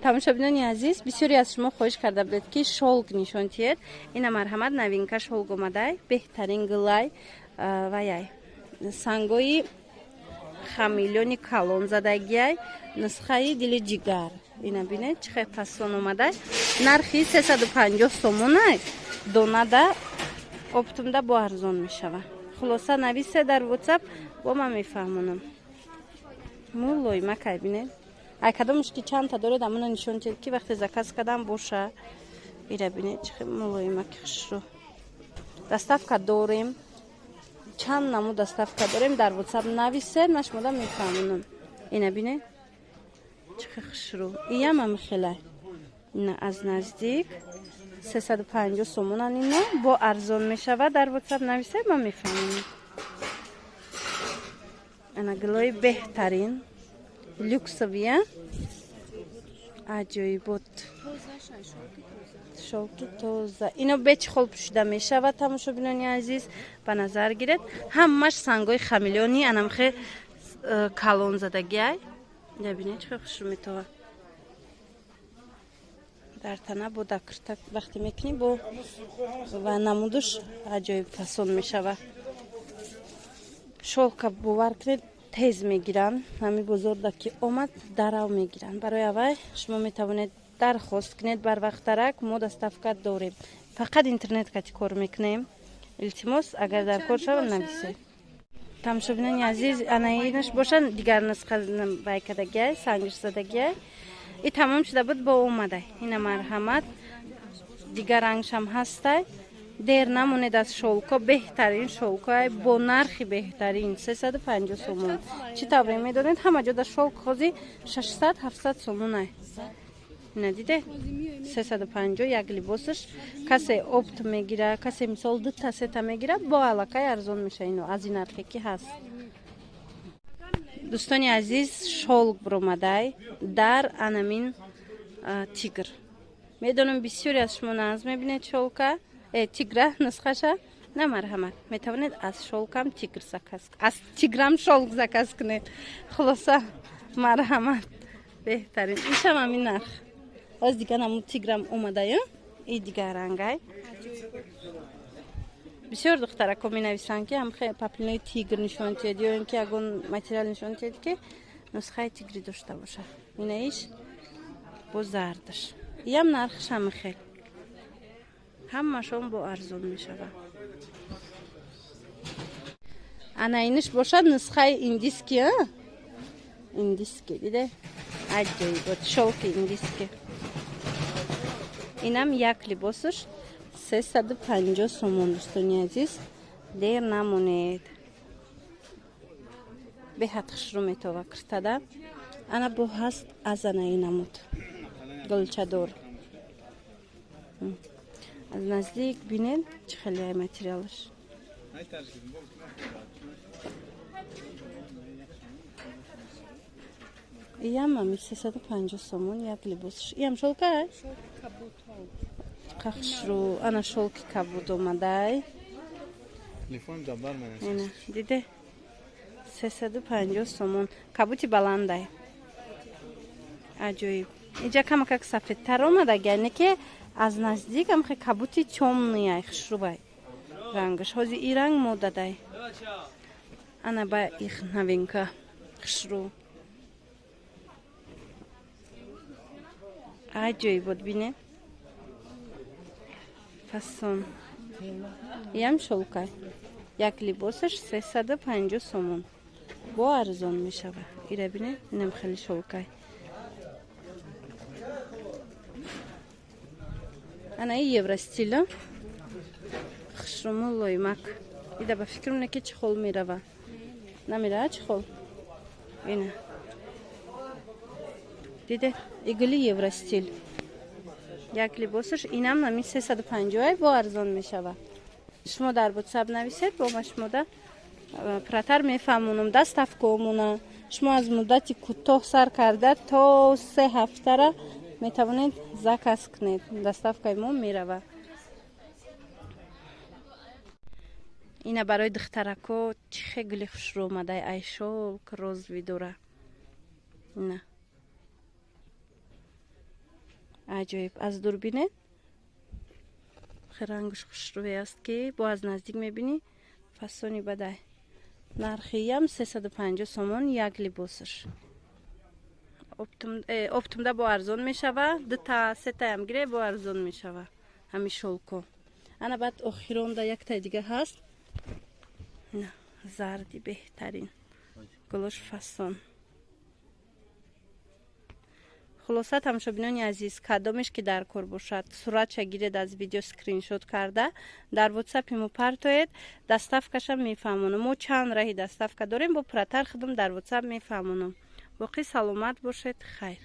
Тамошобинони азиз, бисёре аз шумо хоҳиш карда будед, ки шёлк нишон тиҳед. Ина марҳамат, новинка шёлк омадай, беҳтарин гулай ваяй. Сангои хамелеони калон задагиай, нусхаи дили ҷигар. Ина бинед, чӣ хел фасон омадай. Нархи 350 сомонай, донада оптумда бо арзон мешава. Хулоса, нависе дар WhatsApp, бо ман мефаҳмонам. Мулоимакай, бинед. Ай кадомш ки чандта доред, амона нишон диҳед, ки вақте заказ кардам боша. Ира бинед, чӣ хел мулоимаки хушрӯ. Доставка дорем, чанд намуд доставка дорем. Дар WhatsApp нависед, ман шумода мефаҳмонам. Ина бинед, чӣ хел хушрӯ. Иям ҳамихелай. Ина аз наздик 350 сомонан, ино бо арзон мешавад. Дар WhatsApp нависед, ман мефаҳмонам. Ана гулои беҳтарин, люксовый, аҷоибот, шёлки тоза. Ино бе чехол пӯшида мешавад. Тамошобинони азиз, ба назар гиред, ҳамаш сангои хамелеони анамхе калон задагиай. Бинед, чӣ хел хушрӯ метовад дар тана. Бо дакрта вақте мекунӣ, бо ва намудуш аҷоиб фасон мешавад. Шёлка, бовар кунед, тез мегиранд. Ҳами бозорда ки омад, дарав мегиранд. Барои аввай шумо метавонед дархост кунед барвақттарак, мо доставка дорем. Фақат интернет кати кор мекунем. Илтимос, агар дар кор шавад, нависед. Тамошобинони азиз, анаинаш бошад, дигар нусха байкадагиай, сангиш задагиай. И тамом шуда буд, бо омадай. Ина марҳамат, дигар рангшам ҳастай. Дер намонед аз шёлко, беҳтарин шёлкоай бо нархи беҳтарин, 350 сомон. Чӣ тавре медонед, ҳама ҷода шёлк хози 600 700 сомонай. Ина диде, 350 як либосаш. Касе опт мегира, касе мисол дута сета мегира, бо аллакай арзон меша. Ино аз ин нархе ки ҳаст. Дӯстони азиз, шёлк биромадай дар анамин тигр. Медонам, бисёре аз шумо нағз мебинед шёлка, тигра нусхаша. На, марҳамат, метавонед аз шёлкам тигр заказ, аз тиграм шёлк заказ кунед. Хулоса, марҳамат, беҳтарин. Ишам ҳамин нарх. Оз дигар намуд тиграм омадаю, и дигар рангай. Бисёр духтарако менависанд, ки ҳамхе паплинои тигр нишон диҳед ё ин ки ягон материал нишон диҳед, ки нусхаи тигрӣ дошта бошад. Инаиш бо зардаш, иям нархш ҳамихел, ҳамашон бо арзон мешавад. Ана иниш бошад нусхаи индийский, индийский, диде, аҷоибот, шёлки индийский. Инам як либосаш 350 сомон. Дӯстони азиз, дер намонед, беҳад хушрӯ метова киртада. Ана бо ҳаст аз анаи намуд гулчадор. Аз наздик бинед, чӣ хеле материалаш. Иям ами 350 сомон як либосш. Иям шёлка қахшрӯ. Ана шёлки кабуд омадай, ина диде, 350 сомон, кабути баландай, аҷоиб. Иҷа камакак сафедтар омадаги, яъне ки аз наздик амхе кабути тёмныяй, хушрӯбай рангаш. Ҳози и ранг модадай. Ана ба их новинка хушрӯ, аҷоибот, бине, фасон. Иям шёлкай, як либосаш 350 сомон, бо арзон мешавад. Ира бине, инам хеле шёлкай. Ана и евростила хушрӯму лоймак. Ида ба фикрам не ки чехол мерава, намерава чехол. Ина диде, игили евростил, як либосаш инам нами 350, бо арзон мешавад. Шумо дар WhatsApp нависед, бо ма шумода пратар мефаҳмонам доставкаомона. Шумо аз муддати кӯтоҳ сар карда то 3 ҳафтара метавонед заказ кунед, доставкаи мо мерава. Ина барои духтарако чӣ хе гули хушрӯ омадай, ай шёлк розовый дора. Ина Аҷоиб, аз дур бинед, рангш хушрӯе аст, ки бо аз наздик мебинӣ, фасони бадай. Нархиам 350 сомон як либосаш. Оптом да бо арзон мешава, дута сетаям гире, бо арзон мешава ҳами шёлко. Ана, баъд охиронда яктаи дига ҳаст, зарди беҳтарин, гулош фасон. Хулоса, тамошобинони азиз, кадомеш ки дар кор бошад, суратша гиред, аз видео скриншот карда дар ватсапи мо партоед, доставкаша мефаҳмонам. Мо чанд раҳи доставка дорем, бо пурратар худам дар ватсап мефаҳмонам. Боқӣ саломат бошед, хайр.